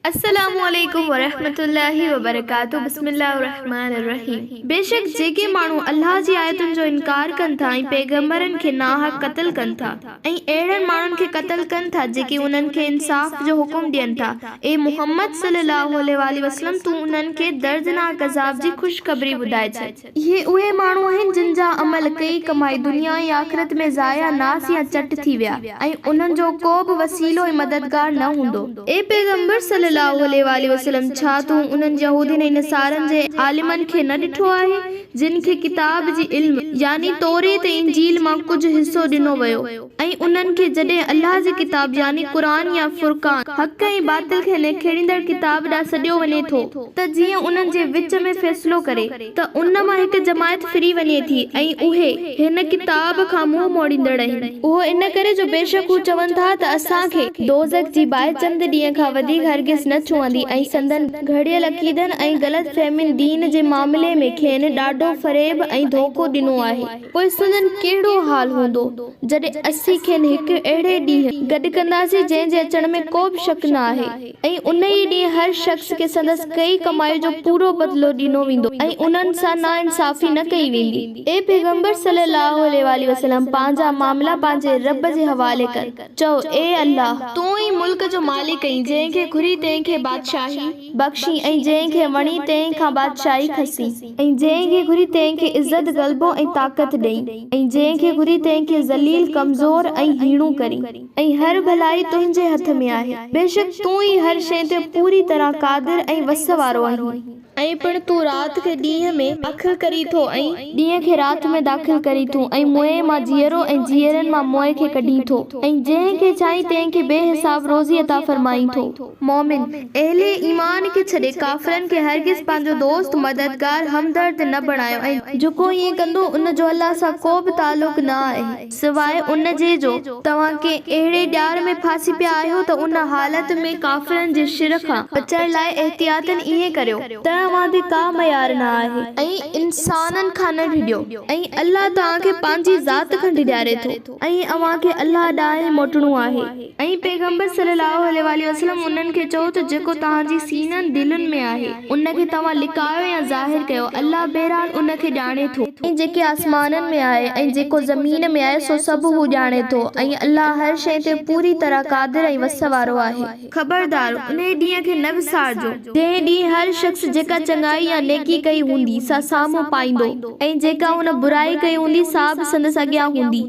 السلام عليڪم ورحمة الله وبرڪاته بسم الله الرحمٰن الرحيم بيشڪ جيڪي ماڻهو الله جي آيتن جو انڪار ڪن ٿا ۽ پيغمبرن کي ناحق قتل ڪن ٿا ۽ اهڙن ماڻهن کي قتل ڪن ٿا جيڪي انهن کي انصاف جو حڪم ڏين ٿا اي محمد صلي الله عليه واٰله وسلم تون انهن کي دردناڪ عذاب جي خوشخبري ٻڌائي ڇڏ. اهي اهي ماڻهو آهن جن جا عمل ڪئي ڪمائي دنيا ۽ آخرت ۾ ضايع، ناس يا چٽ ٿي ويا ۽ انهن جو ڪو به وسيلو ۽ مددگار نه هوندو. اي پيغمبر صلّي اللّٰه عليه واٰله وسلّم! ڇا تون انهن يهودين ۽ نصارن جي عالمن کي نه ڏٺو آهي، جن کي ڪتاب جي علم، يعني توريت ۽ انجيل، مان ڪجهه حصو ڏنو ويو ۽ انهن کي جڏهن الله جي ڪتاب، يعني قرآن يا فرقان، حق ۽ باطل کي نکيڙيندڙ ڪتاب، ڏانهن سڏيو وڃي ٿو ته جيئن انهن جي وچ ۾ فيصلو ڪري. ته ان مان هڪ جماعت ڦري وڃي ٿي ۽ اهي، هن ڪتاب کان، منهن موڙيندڙ آهن. اهو ان ڪري جو بيشڪ هو چون ٿا ته اسان کي، دوزخ جي، باهه چند ڏينهن کان وڌيڪ هرگز نه ڇهندي ۽ سندن، گهڙيل عقيدن ۽ غلط فهمين دين جي معاملي ۾، کين ڏاڍو فريب ۽ ڌوڪو ڏنو آهي. پوء سندن ڪهڙو حال هوندو، جڏهن اسين کين هڪ اهڙي ڏينهن گڏ ڪنداسين جنهن جي اچڻ ۾ ڪو به شڪ نه آهي. ۽ انهيء ڏينهن هر شخص کي سندس ڪئي ڪمائي جو پورو بدلو ڏنو ويندو ۽ انهن سان ناانصافي نه ڪئي ويندي. اي پيغمبر صلّي اللّٰه عليه واٰله وسلّم! پنهنجا معاملا پنهنجي ربّ جي حوالي ڪر. چؤ، اي الله! تون ئي ملڪ جو مالڪ آهين، جنهن کي گهرين تنهن کي بادشاهي بخشين ۽ جنهن کي وڻي تنهن کان بادشاهي کسين ۽ جنهن کي گهرين تنهن کي عزت، غلبو ۽ طاقت ڏئين ۽ جنهن کي گهرين تنهن کي ذليل، ڪمزور ۽ هيڻو ڪرين. ۽ هر ڀلائي تنهنجي هٿ ۾ آهي. بيشڪ تون ئي هر شيء تي پوري طرح قادر ۽ وس وارو آهين. ۽ پڻ تون رات کي ڏينهن ۾ داخل ڪرين ٿو ۽. ڏينهن کي رات ۾ داخل ڪرين ٿو ۽ موئي مان جيئرو ۽ جيئرن مان موئي کي ڪڍين ٿو ۽ جنهن کي چاهين تنهن کي بي حساب روزي عطا فرمائين ٿو. مؤمن، اهل ايمان، کي ڇڏي ڪافرن کي هرگز پنهنجو دوست، مددگار، همدرد نه بڻايو ۽. جيڪو ائين ڪندو ان جو الله سان ڪو به تعلق نه آهي. سواء ان جي جو توهان ڪنهن اهڙي ڄار ۾ ڦاسي پيا آهيو ته ان حالت ۾ ڪافرن جي شر کان بچڻ لاء احتياطاً ائين ڪريو ته اوهان تي ڪا ميار نه آهي. ۽ انسانن کان نه ڊڄو ۽ الله توهان کي پنهنجي ذات کان ڊيڄاري ٿو ۽ اوهان کي الله ڏانهن ئي موٽڻو آهي. ۽ پيغمبر صلّي اللّٰه عليه واٰله وسلّم انهن کي چئو ته جيڪو توهان جي سينن، دلين، ۾ آهي ان کي توهان لڪايو يا ظاهر ڪيو الله بهرحال ان کي ڄاڻي ٿو. ۽ جيڪي آسمانن ۾ آهي ۽ جيڪو زمين ۾ آهي سو سڀ هو ڄاڻي ٿو، ۽ الله هر شيء تي پوري طرح قادر ۽ وس وارو آهي. خبردار! انهيء ڏينهن کي نه وسارجو، جنهن ڏينهن هر شخص جيڪا چڱائي يا نيڪي ڪئي هوندي، سا سامهون پائيندو، ۽ جيڪا هن برائي ڪئي هوندي، سا به سندس اڳيان هوندي.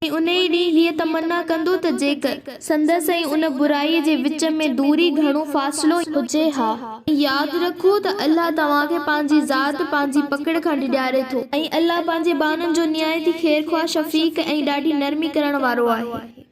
۽ انهيء ڏينهن هيء تمنا ڪندو ته جيڪر سندس ۽ ان برائيء جي وچ ۾ دوري گهڻو فاصلو هجي ها. ۽ ياد رکو ته الله توهان کي پنهنجي ذات، پنهنجي پڪڙ کان ڊيڄاري ٿو. ۽ الله پنهنجي ٻانهن جو نهايت ئي خيرخواهه، شفيق ۽ ڏاڍي نرمي ڪرڻ وارو آهي.